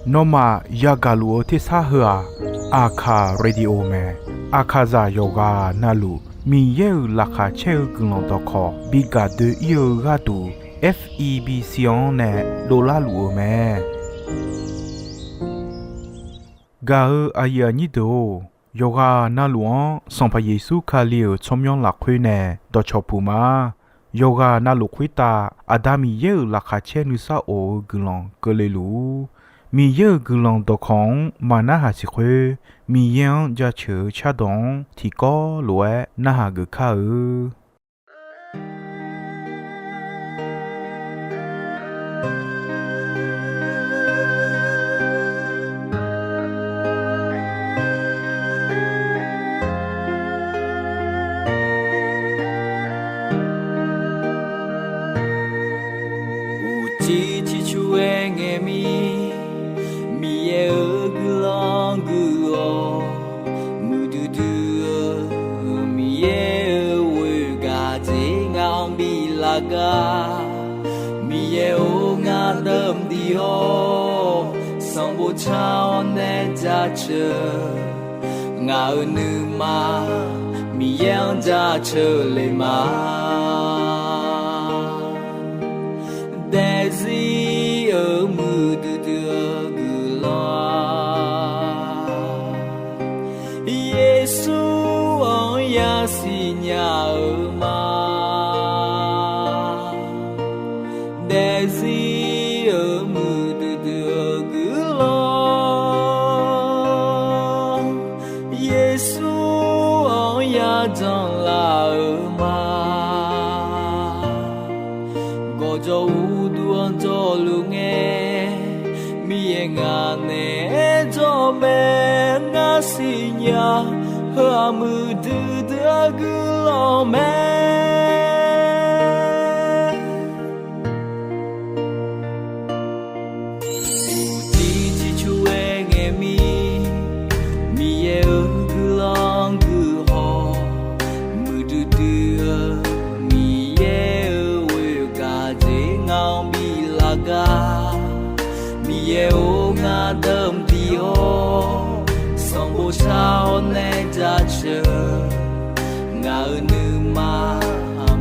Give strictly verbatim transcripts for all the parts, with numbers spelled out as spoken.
Nawmaf yagaq luf-eu tersar heu-aq, Aqkaq Radio mae. Aqkaqzaq yawqghaq navluf Miqyaer-euq laqkhaq caer-eu guiqlanq dawqkawq bi gaq doe-ir-eu gharduq, F E B C-anr nae dovlar luf-eu mae. Gaq-eu aqyuif aqnyir deuq-or, yawqghaq navluf-anr Sanqpaq Yeqsur Kali-euq tsawrmyanr lafkhoer nae dawqcawq puq ma. Yawqghaq navluf khoertav Aqda Miqyaer-euq laqkhaq caer nuisar of-eu guiqlanq keuvle luf-ur. Miqyaer-euq guiqlanq dawqkawq-anr maqnarhaq siq khoer, Miqyaer-anr jaceuq-eu cardawq-anr tiqkawv lof-aer narhaq geuf kar-eu. Uqcif ciqcur-aer ngae mir, Miqyaer-euq guiqlanq guiq-awq. Muiqdui dui-eu Miqyaer-euq ghoegaq jeq ngaq-anr biflaf gar. Miqyaer-or, ngar dawqdui-awr, sanqbof car-awr nae jaceuq. Ngaq-euq nuima Miqyaer-anr jaceuq le ma. Daefzir-euq muiqdui dui-eu guiqlanq-aq, Yeqsur-anr yasiq nya-eu ma. Daefzir-euq muiqdui dui-eu guiqlanq, Yeqsur-anr yajanq laf-eu ma. Gawqjawq uqduq-anr jawrluf ngae, Miqyaer ngaq naeq-aer jawr mae. Ngar siqnya, heu-aq muiqdui dui-eu guiqlanq mae. Uqcif ciqcur-aer ngae mir, Miqyaer-euq guiqlanq guiq haw. Muiqdui dui-eu Miqyaer-euq ghoegaq jeq ngaq-anr biflaf gar. Miqyaer-or, ngar dawqdui-awr, sanqbof car-awr nae jaceuq. Ngaq-euq nuima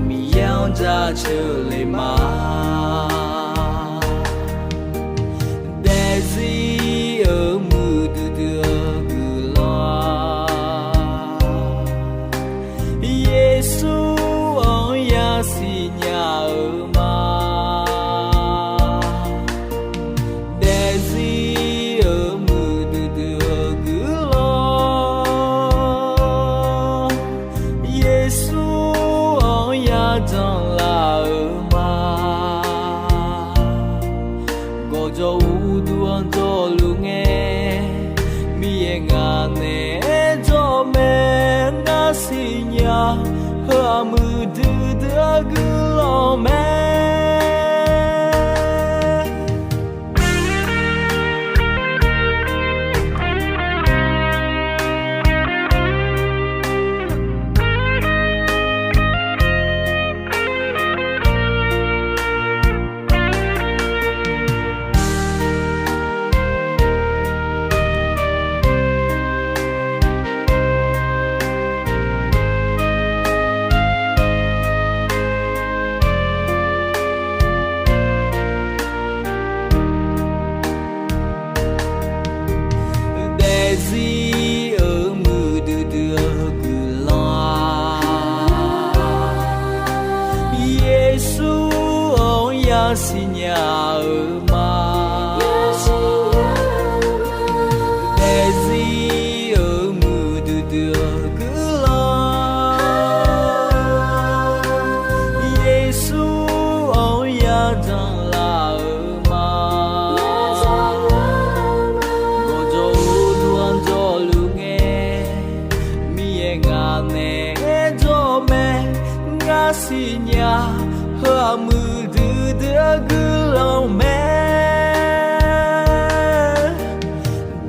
Miqyaer-anr jaceuq le ma. Daefzir-euq muiqdui dui-eu guiqlanq-aq, Yeqsur-anr yasiq nya-eu ma. Daefzir-euq muiqdui dui-eu guiqlanq, Yeqsur-anr yajanq laf-eu ma. Gawqjawq uqduq-anr jawrluf ngae, Miqyaer ngaq naeq-aer jawr mae. Ngar siqnya, heu-aq muiqdui dui-eu guiqlanq mae. Daefzir-euq muiqdui dui-eu guiqlanq-aq, Yeqsur-anr yasiq nya-eu ma. Daefzir-euq muiqdui dui-eu guiqlanq, Yeqsur-anr yajanq laf-eu ma. Gawqjawq uqduq-anr jawrluf ngae, Miqyaer ngaq naeq-aer jawr mae. Ngar siqnya, heu-aq muiqdui dui-eu guiqlanq mae.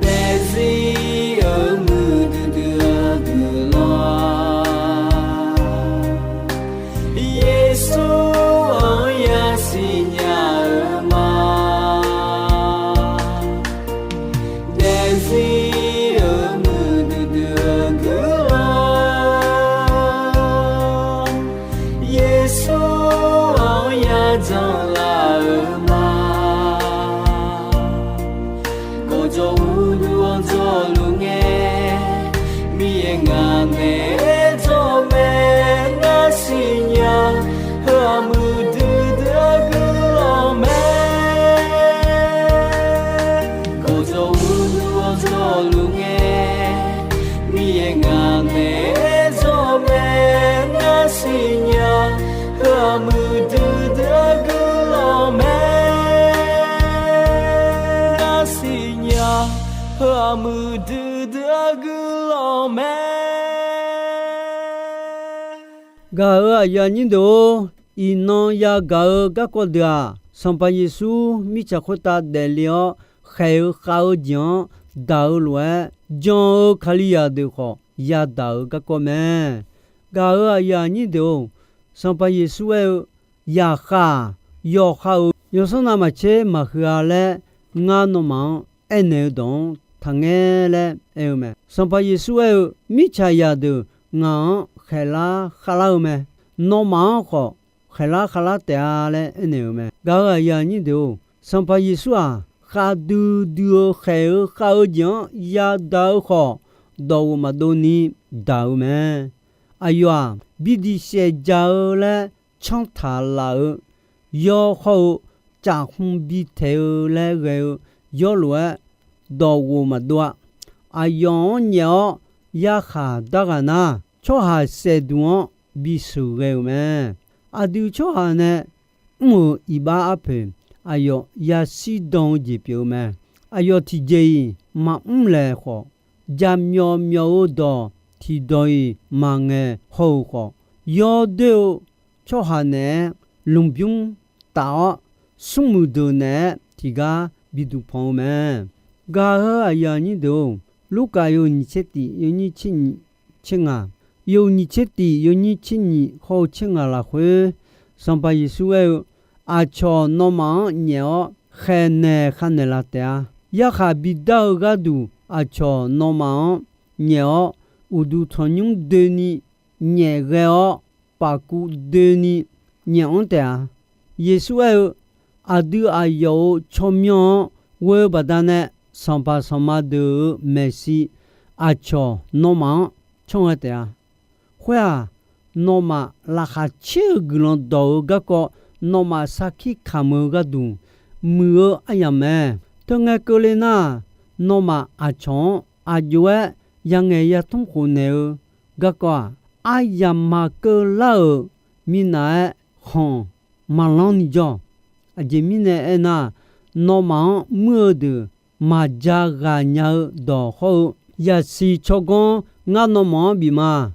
Daefzir-euq muiqdui dui-eu guiqlanq, Yeqsur-anr yasiq nya Heu-aq muiqdui dui-aer guiqlanq mae. Gaq-euq aqyuif aqnyir deuq-or, iqnan yagaq-eu garkawv deuq-aq, Sanqpaq Yeqsur mirtsaq khoertav daefle-awr khaeq-eu khav-eu jeq-anr daq-eu lof-aer, jan-eu Kalizaq deuq khawf yadaq-eu garkawv mae. Gaq-euq aqyuif aqnyir deuq-or, Sanqpaq Yeqsur aer-eu, yaqkhav-aq, yawqha-euq yawsanr navmaqtser maqhuiq-a laer, ngar nawmaf-anr aernaeq-eu dawq-anr taqngae laer aer-eu mae. Sanqpaq Yeqsur aer-eu, mirtsaqzaq deuq ngaq-anr khaeqlar khavlar-eu mae. Nawmaf-anr khawf khaeqlar khavlar taef-a laer aernaeq-eu mae. Gaq-euq aqyuif aqnyir deuq-or, Sanqpaq Yeqsur-aq, khavdui dui-eu khaeq-eu khav-eu jeq-anr yadaq-eu khawf, dawqghof maqdov ni daq-eu mae. Aqyawf-aq, bi diq saef ja-eu laer canr taq laf-eu, yawr hawr-eu caf hmq bi taeq-eu laer ghae-eu yawr lof-aer, dawqghof maqdov-a. Aqyawf-anr nyaef-awr yarkhaq darghaq nar, tsawrhaq saef duq-anr bisheuq ghae-euq mae. Aqdui tsawrhaq nae mr-euq iqbax arpoeq, aqyawf yashir dan-eu jeq pyeuf-eu mae. Aqyawf tiqjeq-iq maqmr laeq khawf, jaqmyawf myawf-eu dawq tiqdawq-iq maqngaeq haw-euq khawf, yawr doer-eu tsawrhaq naeq-aer lmqbymr taf-awr, smrmuiq deuq naeq-aer tiqgar biduq panq-eu mae. Gaq-euq aqyuif aqnyir deuq-or, Lurkaf yawhuiq nyiq tser tif yawnyir tser nyiq tser ngaq, yawhuiq nyiq tser tif yawnyir tser nyiq hawr-eu tser ngaq lafkhoer, Sanqpaq Yeqsur aer-eu, aqcawq nawmaf-anr nyaef-awr khaeqnaeq khavnaeq laf taef-a. Yarkhaq bidar-eu gharduq aqcawq nawmaf-anr nyaef-awr, uqduq tanqnymr doeni nyaef ghae-awr, pafkuv doeni nyaef anr taef-a. Yeqsur aer-eu, aqdui aqyawf-euq tsawrmyanr-anr ghoe-eu baqdanae, sanqpaq sanqma deuq-euq maeqshi aqcawq nawmaf-anr canr ghae taef-a. Khoer-aq, nawmaf laqkhaq caer-eu guiqlanq dawq-eu garkawv, nawmaf sarkir kamq-eu gharduq muiq-eu aryamq mae. Teungae keuvle nar, nawmaf aqcawq-anr aq jov-aer yangaeq yatmr khofnaeq-eu garkawv-aq, aryamq maqkeuv lar-euq minav-aer khanq maqlanr ni jawr. Aqjeq mirnae aernar, nawmaf-anr muir-eu deuq maqja ghaq nya-eu dawq hawr-eu, yasiq tsawrganr ngar nawmaf-anr bif ma.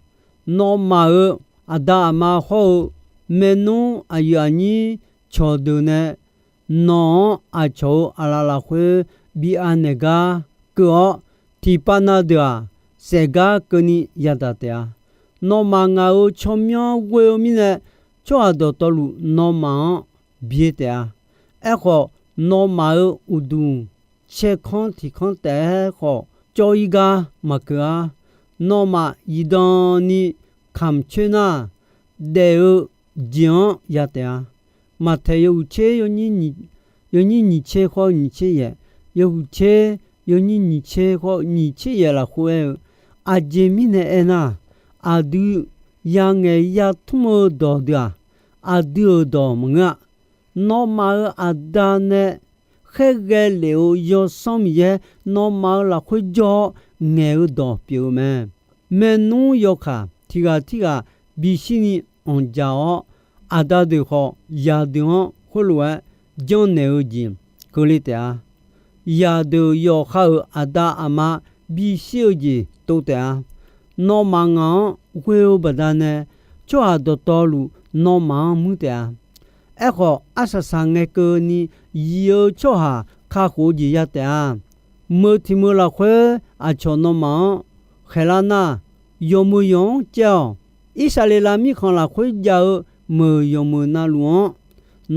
Nawmaf-euq aqda aqma hawr-eu maernmr aqyuif aqnyir cawqdeuq nae nawq-anr aqcawq-euq aqlaf lafkhoer bi anaeq gar keuv-awr, tiqpav na deuq-aq, saef gar keuvni yadaq taef-a. Nawmaf ngaq-euq tsawrmyanr ghoe-eu mirnae, tsawrhaq dawqtawvluf nawmaf-anr bi-aer taef-a. Aerkhawf, nawmaf-euq uqduq caerkanr tiq kanr taef-aer khawf, cawv-ir gar maqkeuv-ar. Nawmaf zifdan ni kamq coer nar, daef-eu jeq-anr ya taef-a. Maqtaeq yawhuiq tser yawnyir nyiq tser khawr nyiq tser yaef, yawhuiq tser yawnyir nyiq tser khawr nyiq tser yaef lafkhoer aer-eu, aqjeq mirnae aernar, aqdui yangaeq yatmr-eu dawq deuq-aq, aqdui-euq dawq maqngeur-a. Nawmaf-euq aqda nae khaerghae lef-eu Yawsanr Miqyaer nawmaf-euq lafkhoer jawr-awr ngaeq-eu dawq pyeuf-eu mae. Maernmr yawkaq tiq ghaq tirghaq bishir ni anqdzaq-awr, aqda deuq khawf zaqdeuq-anr khoerlof-aer janrnaeq-eu jeq keuvle taef-a. Zaqdeuq yawqha-euq aqda aqma bishir-eu jeq tov taef-a. Nawmaf ngaq-anr ghoe-eu baqdanae, tsawrhaq dawqtawvluf nawmaf-anr muir taef-a. Aerkhawf, arsaq saq ngae keuvni zif-eu tsawrhaq kakhof-eu jeq ya taef-a. Meuq tiq meuq lafkhoer aqcawq nawmaf-anr khaeqlar nar, yawqmeuq yawq-anr caev-awq. Irsaqleqlav mirkhanq lafkhoer jav-eu meuq yawqmeuq navluf-anr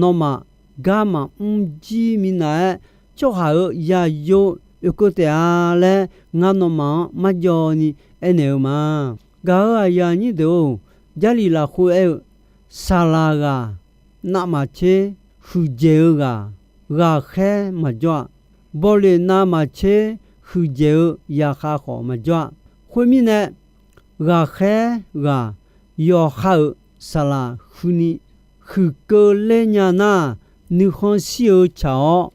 nawmaf gar maqmr jir minav-aer, tsawrhaq-euq zaqyo oekeuv taef-a laer, ngar nawmaf-anr marjawv ni aernaeq-eu ma. Gaq-euq aqyuif aqnyir deuq-or, Jarlif lafkhoer aer-eu, saqlaq ghaq, navmaqtser huiqdzaeq-eu ghaq, ghaqkhaer maqjawr-a. Bawleq navmaqtser huiqdzaeq-eu zaqkhav khawf maqjawr-a. Khoermirnae, ghaqkhaer ghaq yawqha-euq saqlaq huini huiqkeuv ler nya nar, nuikhanr shir-eu tsaq-awr,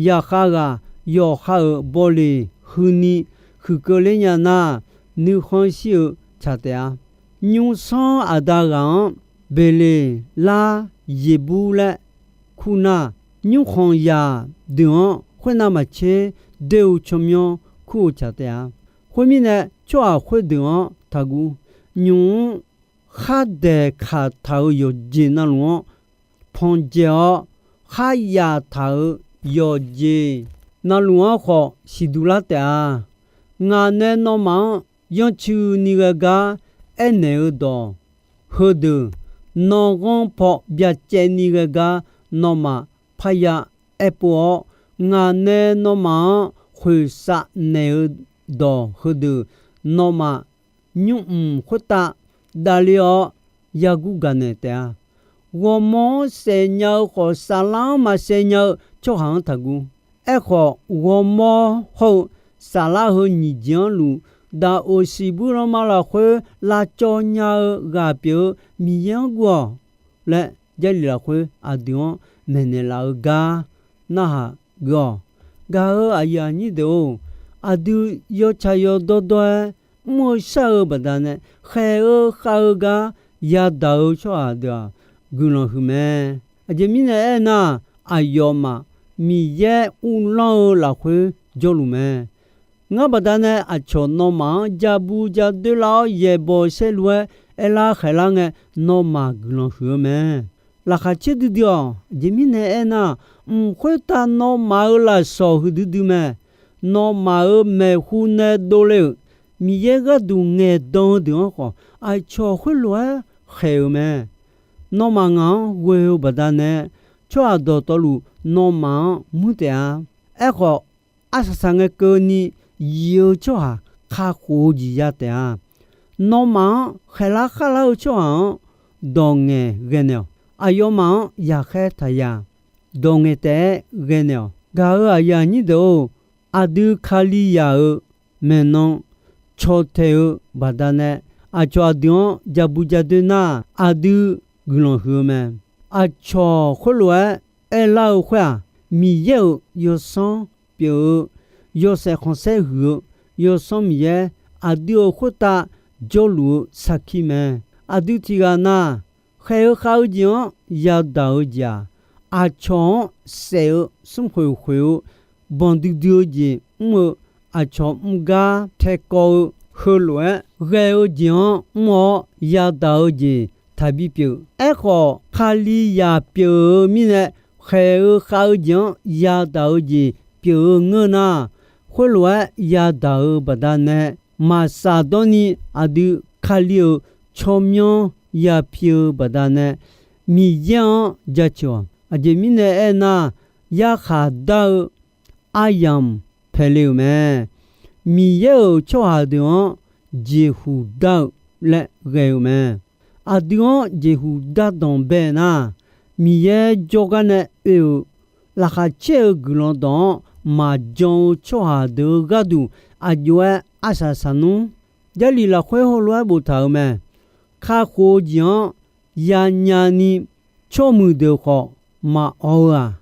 zaqkhav ghaq yawqha-euq bawleq huini huiqkeuv ler nya nar, nuikhanr shir-eu tsaq taef-a. Nymrsanr aqda ghaq-anr Beqleqlar Yeqbur laer kur nar, nymrkhanq zaqdeuq-anr khoernav maqtser doer-eu tsawrmyanr kur-eu tsaq taef-a. Khoermirnae, tsawrhaq khoerdeuq-anr taqguv. Nymq-mr khardaeq kaq taq-euq yawqjeq navluf-anr panqdzae-awr, kharyaf taq-euq yawqjeq navluf-anr khawf siqduq lar taef-a. Ngaq nae nawmaf-anr yancuini ghae gar aernaeq-eu dawq heudeuq, nanrghanr paw byacaevni ghae gar nawmaf parya aerpov-awr, ngaq nae nawmaf-anr khoeqshav naeq-eu dawq heudeuq, nawmaf nymrmq khoertav davler-awr yagur gaqnaeq taef-a. Ghawrmawr-anr saef nya-eu khawf, saflar-anr maqsaef nya-eu tsawrhaq-anr taqguv. Aerkhawf, ghawrmawr hawr-eu saflar heu nyiq jeq-anr luf, daqoq siqbuir lanma lafkhoer lavcawv nya-eu ghaq pyeuf-eu Miqyaer-anr guv-awq laer, Jarlif lafkhoer aqdui-anr maeqnaeq laf-eu gar narhaq geuf-awq. Gaq-eu aqyuif aqnyir deuq-or, aqdui yawtsaq yawdawr dawr-aer mr-eu shar-eu baqdanae, khaeq-eu khav-eu gar yadaq-eu tsawrhaq deuq-aq, guiqlanq huiq mae. Aqjeq mirnae aernar, aqyawfmaf Miqyaer uvlanr-eu lafkhoer jawrluf mae. Ngar baqdanae aqcawq nawmaf-anr ja bu ja doer lar-awr yaeqbawq saerlu-aer aerlar khaeqlar ngae, nawmaf guiqlanq huiq-eu mae. Laqkhaq caer duidui-awq. Aqjeq mirnae aernar, mq khoertav nawmaf-euq lafsawq huiqdui dui mae. Nawmaf-euq maeqhu nae dovle-euq Miqyaer gharduq ngaeqdan-eu deuq-anr khawf, aqcawq khoerlof-aer khaeq-euq mae. Nawmaf ngaq-anr ghoe-eu baqdanae, tsawrhaq dawqtawvluf nawmaf-anr muir taef-a. Aerkhawf, arsaq saq ngae keuvni yif-eu tsawrhaq kakhof-eu jeq ya taef-a. Nawmaf-anr khaeqlar kharlar-eu tsawrhaq-anr dawq ngaeq ghae naeq-awq. Aqyawfmaf-anr yaqkhaer taqyaq, dawq ngaeq taef-aer ghae naeq-awq. Gaq-eu aqyuif aqnyir deuq-or, aqdui Kalizaq-euq maeqnan caw taeq-eu baqdanae, aqcawq aqdui-anr ja bu ja doer nar, aqdui guiqlanq huiq-eu mae. Aqcawq khoerlof-aer aerlar-eu khoer-aq, Miqyaer-euq yawsanr pyeuf-eu, yawshaef khanqsaer huiq-eu Yawsanr Miqyaer aqdui-euq khoertav jawrluf-eu sarkir mae. Aqdui tiqghaq na khaeq-eu khav-eu jeq-anr yadaq-eu jeq-aq, aqcawq-anr saef-eu smrkhoeq khoeq-eu banq duidui-eu jeq mr-eu, aqcawq mr gar taekawv-eu heulof-aer ghae-eu jeq-anr mr-awr yadaq-eu jeq taqbi pyeuf. Aerkhawf, Kalizaq pyeuf-eu mirnae khaeq-eu khav-eu jeq-anr yadaq-eu jeq pyeuf-eu ngeur nar, khoerlof-aer yadaq-eu baqdanae maqsaf dawrni aqdui Kali-euq tsawrmyanr yapi-eu baqdanae Miqyaer-anr jaceuq-awq. Aqjeq mirnae aernar, yarkhaq dar-eu aryamq paeqle-euq mae. Miqyaer-euq tsawrhaq deuq-anr jeqhuq dar-eu laer ghae-eu mae. Aqdui-anr jeqhuq dardanq bae nar, Miqyaer jawrgar nae oe-euq laqkhaq caer-eu guiqlanq dawq-anr maqjan-eu tsawrhaq deuq-eu gharduq aqjox-aer arsaq saq nmr. Jarlif lafkhoer heulof-aer boftaq-euq mae. Kakhof-eu jeq-anr yanya ni tsawrmuiq deuq khawf maqawq-eu-aq,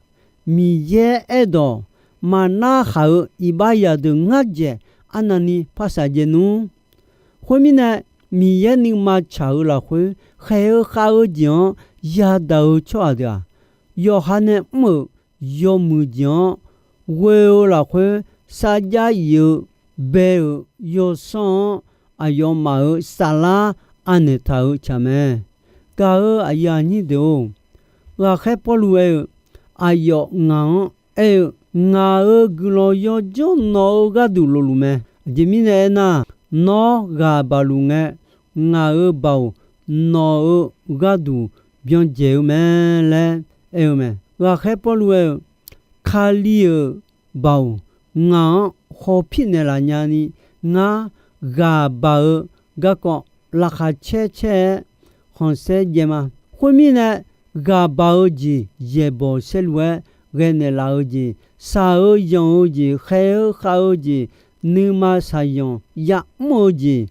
Miqyaer aerdawq maqnar khaq-eu iqbax zaqdeuq ngar dzaeq arnavni par saqjaev nmr. Khoermirnae, Miqyaer nuima tsaq-eu lafkhoer khaeq-eu khav-eu jeq-anr yadaq-eu tsawrhaq deuq-aq, yawqha nae mr-euq yawmuiq jeq-anr ghoe-eu lafkhoer sarjax if-eu bae-euq yawsanr-anr aqyawfmaf-euq saflar anaeq taq-euq tsaq mae. Gaq-eu aqyuif aqnyir deuq-or, ghaqkhaer Pawrluv aer-eu, aqyawf ngaq-anr aer-eu, ngaq-euq guiqlanq yawdzanr nawq-eu gharduq lofluf mae. Aqjeq mirnae aernar, nawr ghaq baq luf ngae, ngaq-euq baoq nawq-eu gharduq byan dzaeq-eu mae laer aer-eu mae. Ghaqkhaer Pawrluv aer-eu, Kali-euq baoq ngaq-anr khawpir naeqlaf nyani, ngar ghaq baq-eu garkawv laqkhaq caer caer-aer khanqsaer jaev ma. Khoermirnae, ghaq baq-eu jeq yaeqbawq saerlu-aer ghae naeqlaf-eu jeq, shaq-eu yanq-eu jeq, khaeq-eu khav-eu jeq, nuima shaqzanq ya'mr-eu jeq,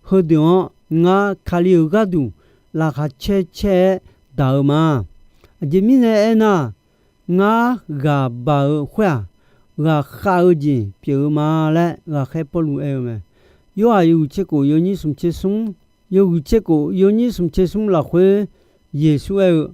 heudeuq-anr ngar Kali-euq gharduq laqkhaq caer caer-aer daq-eu ma. Aqjeq mirnae aernar, ngar ghaq baq-eu khoer-aq, ghaqkhav-eu jeq pyeuf-eu ma laer ghaqkhaer Pawrluv aer-eu mae. Yorhaq yawhuiq tser khof yawnyir smq tser smr, yawhuiq tser khof yawnyir smq tser smr lafkhoer Yeqsur aer-eu,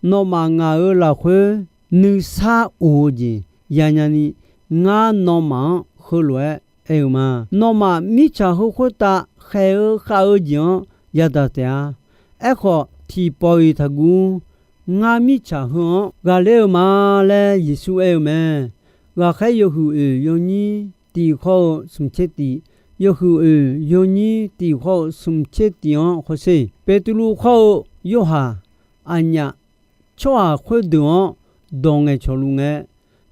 nawmaf ngaq-euq lafkhoer nuisar of-eu jeq yanya ni, ngar nawmaf-anr heulof-aer aer-eu ma. Nawmaf mirtsaq heu khoertav khaeq-eu khav-eu jeq-anr yadaq taef-a. Aerkhawf, tiqpawf-iq taqguv. Ngar mirtsaq heu-anr ghaqler-eu ma laer Yeqsur aer-eu mae. Ghaqkhaer yawhuiq oeq yawnyir tiq hawr-eu smq tser tiq, yawhuiq oeq yawnyir tiq hawr-eu smq tser tiq-anr hawsher. Beqtuvluv hawr-eu Yorhaq aqnyaf tsawrhaq khoerdeuq-anr dawq ngaeqcawq luf ngae,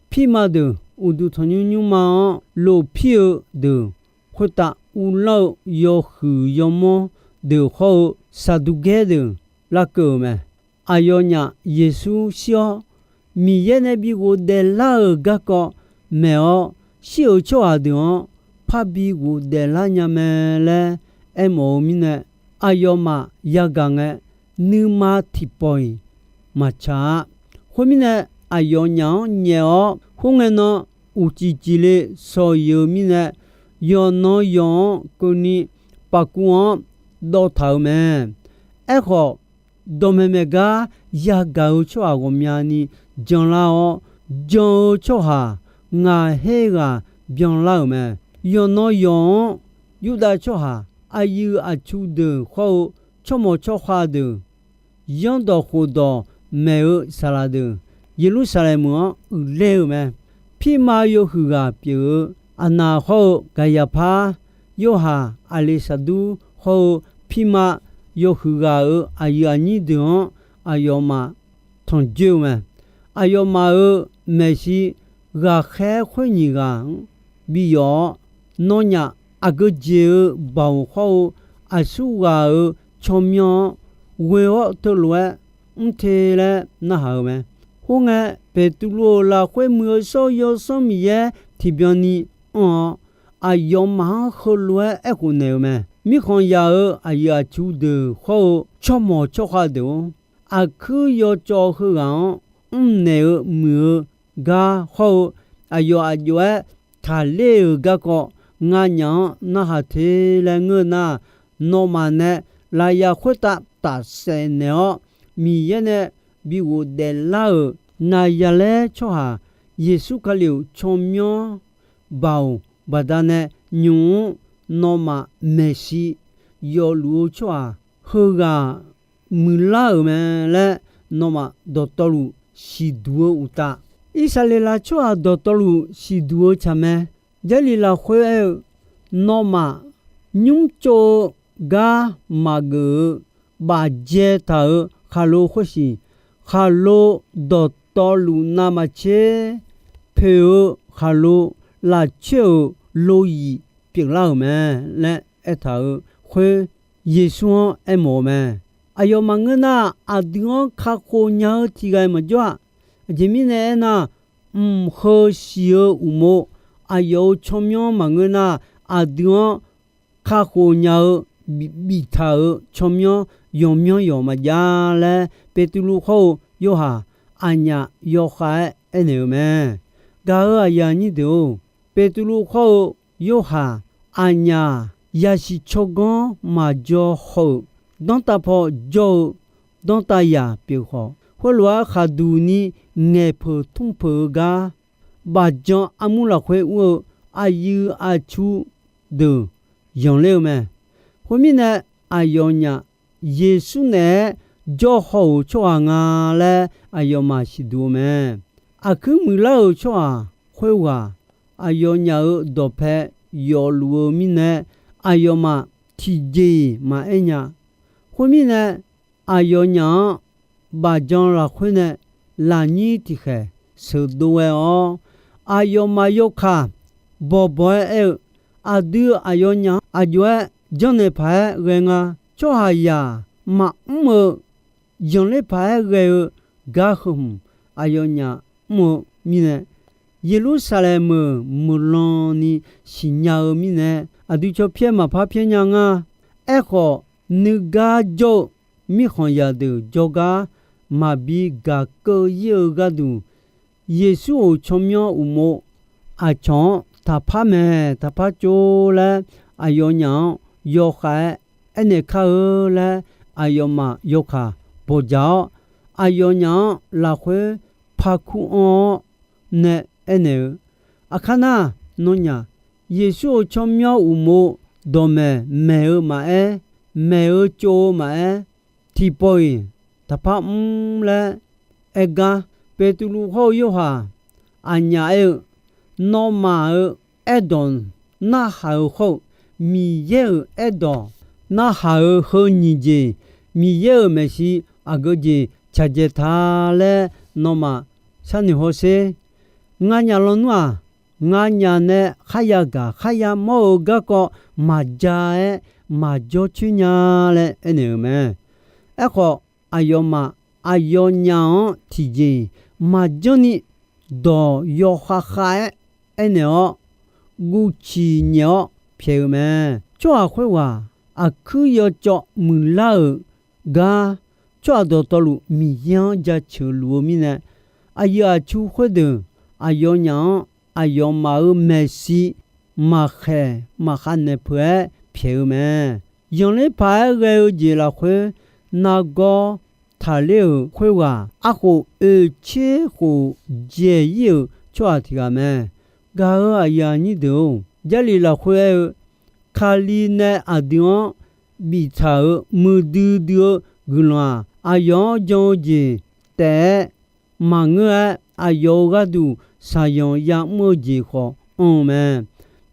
pirma deuq uqduq tanqnymr nymrma-anr lofpir-eu deuq khoertav uvlanr-eu yawhuiq yawmawr deuq hawr-eu Saqduqgaer deuq larkeuv-euq mae. Aqyawfnyaf Yeqsur shir-awr, Miqyaer nae bi ghofdaef lar-euq garkawv maeq-awr, shir-euq tsawrhaq deuq-anr parbi ghofdaef lar nya mae laer aermawf-eu mirnae, aqyawfmaf yagaq ngae, nuima tiqpawf-iq maqtsaq-a. Khoermirnae, aqyawfnyaf-anr nyaef-awr, khoerngae nan uqcif cifle shawq-iq-eu mirnae, yawqnan yawq-anr keuvni paqkuv-anr dawv taq-euq mae. Aerkhawf, dawqmaeq maeq gar yagaq-eu tsawrhaq ghawqmyani janlar-awr, jan-eu tsawrhaq ngaq her ghaq byanlar-euq mae. Yawqnan yawq-anr Yurdav tsawrhaq, aqyuif aqtsu deuq hawr-eu tsawrmawq tsawrkhav deuq, yanrdawq khofdawq maeq-eu saqlaq deuq, Yeqlursaqlaeq meuq-anr uiqler-euq mae. Pirma yawhuiq ghaq pyeuf-eu Aqnaq hawr-eu Gaqyaqpar, Yorhaq, Aqleqsaqdur hawr-eu pirma yawhuiq ghaq-euq aqyuif aqnyir deuq-anr aqyawfmaf tanqjoer-eu mae. Aqyawfmaf-euq maeqshi ghaqkhaer khoer nyiq ghaq-anr bi yawf-awr, nawnyaf aqgeu jeq-eu baoq hawr-eu aqsurghaq-euq tsawrmyanr-anr ghoe-awr teulof-aer mr te laer narhaq-euq mae. Khoerngae, Beqtuvluv-euq lafkhoer Muiq-eu shawr-eu Yawsanr Miqyaer tiqbyan ni anr-awr, aqyawfmaf-anr heulof-aer aerkhof naeq-euq mae. Mirkhanq yaq-euq aqyuif aqtsu deuq hawr-eu tsawrmawq tsawrkhav deuq-or, aqkuir yawcawv heughaq-anr mrnaeq-eu muiq-eu gar hawr-eu, aqyawf aq jov-aer taqler-euq garkawv nganyaf-anr narhaq te laer ngeur nar, nawmaf nae lafyaq khoertav tafsaef naeq-awr, Miqyaer nae bi ghofdaef lar-euq Naqzaqlaer tsawrhaq Yeqsur Kali-euq tsawrmyanr baoq baqdanae nymq-mr nawmaf maeqshi yawfluf-eu tsawrhaq heughaq muiqlar-euq mae laer nawmaf dawqtawvluf siqduq-eu uqtaf, Irsaqleqlav tsawrhaq dawqtawvluf siqduq-eu tsaq mae. Jarlif lafkhoer aer-eu, nawmaf nymr tsov-eu gar maqgeuf-eu bafdzae taq-euq khaqlo khoersiq, khaqlo dawqtawvluf navmaqtser poeq-eu khaqlo lafcoer-euq loyif pyeuflar-euq mae laer aertaq-euq khoer, Yeqsur-anr aermawf-eu mae. Aqyawfmaf ngeur nar, aqdui-anr kakhof nya-eu tiq ghaq-iq maqjawr-aq. Aqjeq mirnae aernar, mq heu siq-eu uqmov aqyawf-euq tsawrmyanr maqngeur nar, aqdui-anr kakhof nya-eu bif biftaq-euq tsawrmyanr yawqmyanr yawq maqjav laer, Beqtuvluv hawr-eu Yorhaq aqnyaf yawkhav-aer aernaeq-eu mae. Gaq-euq aqyuif aqnyir deuq-or, Beqtuvluv hawr-eu Yorhaq aqnyaf yasiq tsawrganr maqjaw haw-euq, danrtav paw jawr-eu danrtav yaq pyeuf khawf, khoerlof-aer khaqduq ni ngaeqpeuq tmr peuq-eu gar, bafjan armur lafkhoer ur-eu aqyuif aqtsu deuq zanqler-eu mae. Khoermirnae, aqyawfnyaf Yeqsur naeq-aer jawr haw-euq tsawrhaq nga laer aqyawfmaf siqduq-eu mae. Aqkuir muiqlar-euq tsawrhaq khoerghaq aqyawfnyaf-euq dawqpae yawfluf-eu mirnae, aqyawfmaf tiqjeq-iq maqaer nya. Khoermirnae, aqyawfnyaf-anr bafjan lafkhoer nae lafnyir tiqkhaeq sheuqdov ghae-awr, aqyawfmaf yawkaq bawqbawq-aer aer-eu, aqdui aqyawfnyaf-anr aq jov-aer janrnaeq paq-aer ghae nga. Tsawrhaqzaq maqmr-eu zanqler paq-aer ghae-eu gar heu hmq aqyawfnyaf mr-eu mirnae, Yeqlursaqlaeq meuq meuqlan ni siqnya-eu mirnae, aqdui caw pyaer maqpar pyaer nya nga. Aerkhawf, nuigar jawr-eu mirkhanq zaqdeuq jawrgar maqbi gaq keuv ir-eu gharduq, Yeqsur-euq tsawrmyanr uqmov aqcawq-anr taqpar maeq taqpar tsov laer aqyawfnyaf-anr yawkhav-aer aernaeq kar-eu laer, aqyawfmaf yawkaq bawqdzaq-awr, aqyawfnyaf-anr lafkhoer parkur anr-awr nae aernaeq-eu, Aqkar nar, nawnyaf Yeqsur-euq tsawrmyanr uqmov dawqmaeq maeq-eu maqaer, maeq-eu tsov-eu maqaer, tiqpawf-iq taqpar mr laer aergar, Beqtuvluv hawr-eu Yorhaq aqnyaf aer-eu, Nawmaf-euq aerdawq narhaq-euq hawr-eu, Miqyaer-euq aerdawq narhaq-euq heu nyiq jeq, Miqyaer-euq maeqshi aqgeu jeq tsaqdzae ta laer nawmaf sharnoeq hawsher. Nganyaf lawnmr-aq, nganyaf nae kharya gaq kharya mawr-eu garkawv maqja-aer maqjawr coer nya laer aernaeq-euq mae. Aerkhawf, aqyawfmaf aqyawfnyaf-anr tiqjeq-iq maqjanr ni dawq yawkhav khav-aer aernaeq-awr, guvciq nyaef-awr pyaeq-eu mae. Tsawrhaq khoerghaq aqkuir yawcawv muiqlar-euq gar, tsawrhaq dawqtawvluf Miqyaer-anr jaceuq luf-eu mirnae, aqyuif aqtsu khoerdeuq aqyawfnyaf-anr aqyawfmaf-euq maeqshi maqkhaeq maqkhav naeq peuq-aer pyaeq-eu mae. Zanqler paq-aer ghae-eu jeq lafkhoer nargawr taqler-euq khoerghaq, arkhof oeqtser khof dzaeq-ir-euq tsawrhaq tiq ghaq mae. Gaq-euq aqyuif aqnyir deuq-or, Jarlif lafkhoer aer-eu, Kali nae aqdui-anr biftaq-euq muiqdui dui-eu guiqlanq-aq, aqyawf-anr jan-eu jeq taef-aer maqngeur-aer, aqyawf-euq gharduq shaqzanq ya'mr-eu jeq khawf anr-eu mae.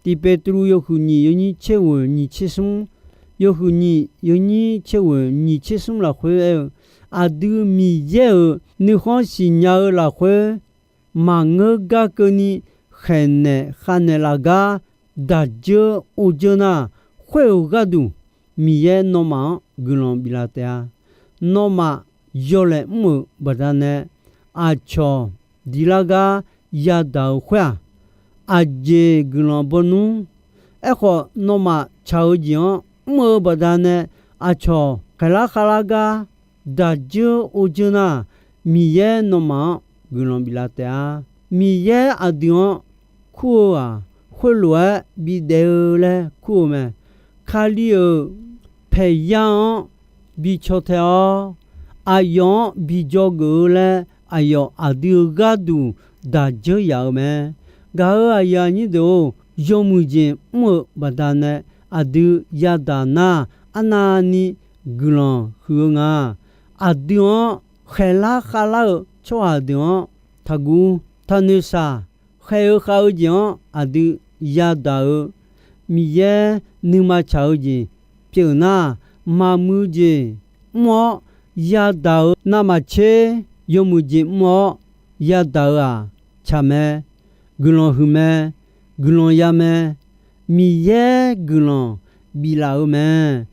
Tiq Beqtuvluv yawhuiq nyiq yawnyir tser ghoeq nyiq tser smr, yawhuiq nyiq yawnyir tser ghoeq nyiq tser smr lafkhoer aer-eu, aqdui Miqyaer-euq nuikhanr siqnya-eu lafkhoer maqngeur gar keuvni khaeqnaeq khavnaeq laf gar daq dzeur or dzeur nar, khoer-euq gharduq Miqyaer nawmaf-anr guiqlanq biflaf taef-a. Nawmaf yawlaeq mr-euq baqdanae aqcawq diq lar gar yadaq-euq khoer-aq, aqjeq guiqlanq bawnmr. Aerkhawf, nawmaf tsaq-eu jeq-anr mr-eu baqdanae aqcawq khaeqlar khavlar gar daq dzeur or dzeur nar, Miqyaer nawmaf-anr guiqlanq biflaf taef-a. Miqyaer aqdui-anr kur-eu-aq, khoerlof-aer bidaef-eu laer kur-eu mae. Kali-euq paeqya-anr bi caw tae-awr, aqyawf-anr bi dzawgeuf-eu laer aqyawf aqdui-euq gharduq daq dzeur yaf-eu mae. Gaq-euq aqyuif aqnyir deuq-or, yawmuiq jeq mr-eu baqdanae aqdui yadaq nar, arnavni guiqlanq huiq-eu nga. Aqdui-anr khaeqlar khavlar-eu tsawrhaq deuq-anr taqguv. Taqnoeq shaq. Khaeq-eu khav-eu jeq-anr aqdui yadaq-eu, Miqyaer nuima tsaq-eu jeq pyeuf nar, maqmuiq jeq mr-awr yadaq-eu navmaqtser yawmuiq jeq mr-awr yadaq-eu-aq, tsaq mae, guiqlanq huiq mae, guiqlanq ya mae, Miqyaer guiqlanq biflaf-eu mae.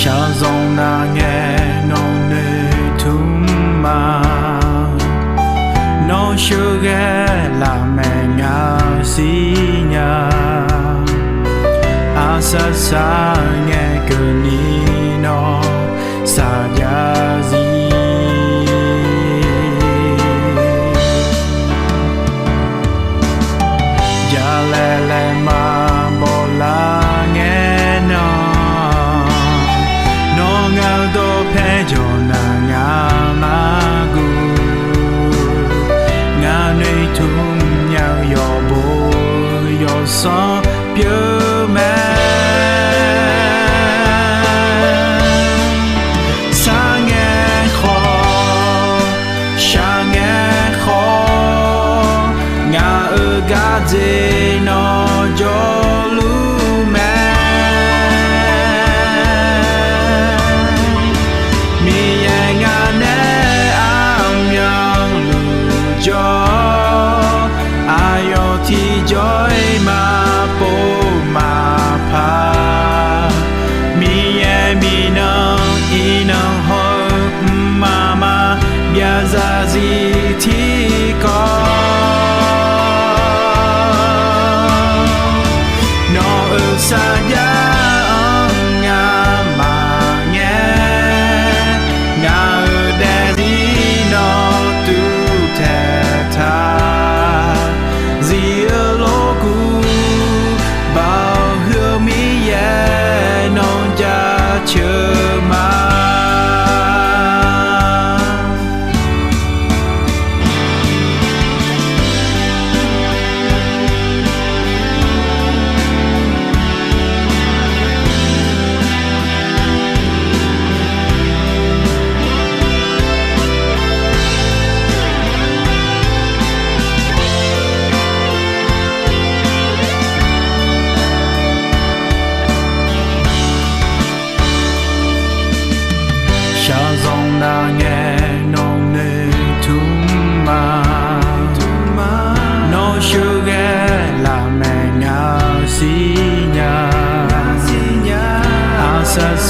Shaqzanq nar ngae nawq noeqtmq ma. Nawr sheuqghae lafmaeq nga siqnya. Aqsar sar ngae keuvni nawr saqjav zir. Jalaeq laeq maqbaw lar ngae nan, nawr ngaq-eu dawqpae jawq nar ngaq maqguv. Ngaq noeqtmq nya-eu yawqbo yawsanr pyeuf mae.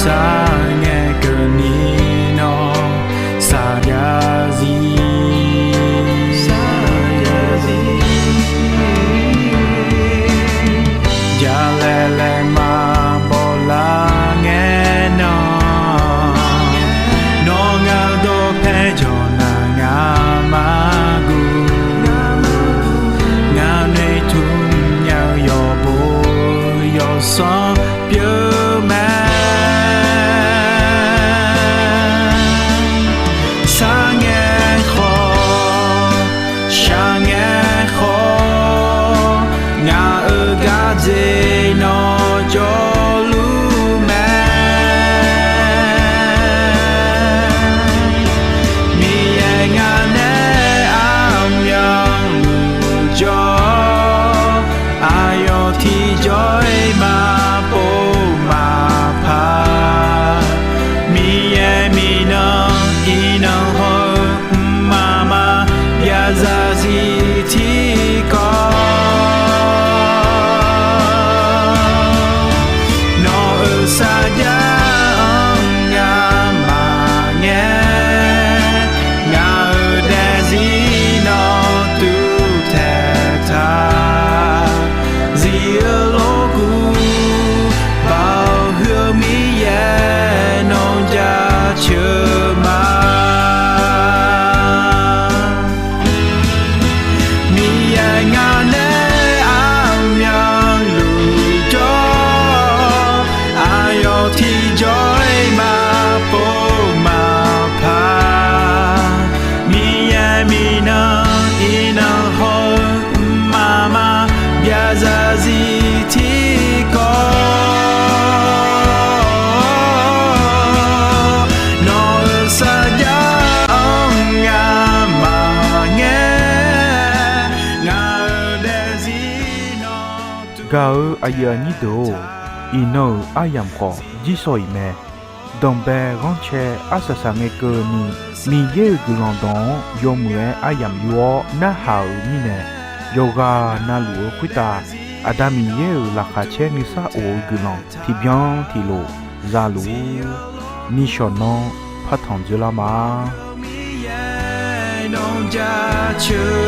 Sar ngae keuvni nawr saqjav zir. Jalaeq laeqma bawlar ngae nawr, nawr ngaq-eu dawqpae jawqnaq ngamaf guv. Ngaq noeqtmq nya-eu yawqbo yawsanr pyeuf mae. Sar ngae khawf, shaq ngae khawf, ngaq-euq gardzer nawr jawrluf mae. Miqyaer ngaq nae armyanluf jawr-awr, aqyawf tiqjawr-iq maqpov maqpar. Miqyaer miqnan iqnan haw-eu mqmaq maqbyav zarzir tiqkawv, nawq-euq sarjax-anr ngamaf ngae, ngaq-euq daefzir nawr tuvtaeq taq. Zif-eu lorkuv, Baoq huiq-eu Miqyaer nawr jaceuq ma. Miqyaer ngaq nae armyanluf jawr-awr, aqyawf tiqjawr-iq maqpov maqpar. Miqyaer miqnan iqnan haw-eu mqmaq maqbyav zarzir tiqkawv, nawq-euq sarjax-anr ngamaf ngae, ngaq-euq daefzir nawr tuvtaeq taq. Gaq-eu aqyuif aqnyir deuq-or, iqnan-euq aryamq khawf jirsawq iq mae. Danqbae ghanrcae arsaq saq ngae keuvni, Miqyaer-euq guiqlanq dawq-anr yawmuiq-aer aryamq yur-awr narhaq-euq mirnae, yawqghaq navluf-eu khoertav Aqda Miqyaer-euq laqkhaq caer nuisar of-eu guiqlanq tiqbyan tiqlof zaluf-ur. Nishawq nanr partanq dzoerlar ma. Miqyaer nawr jaceuq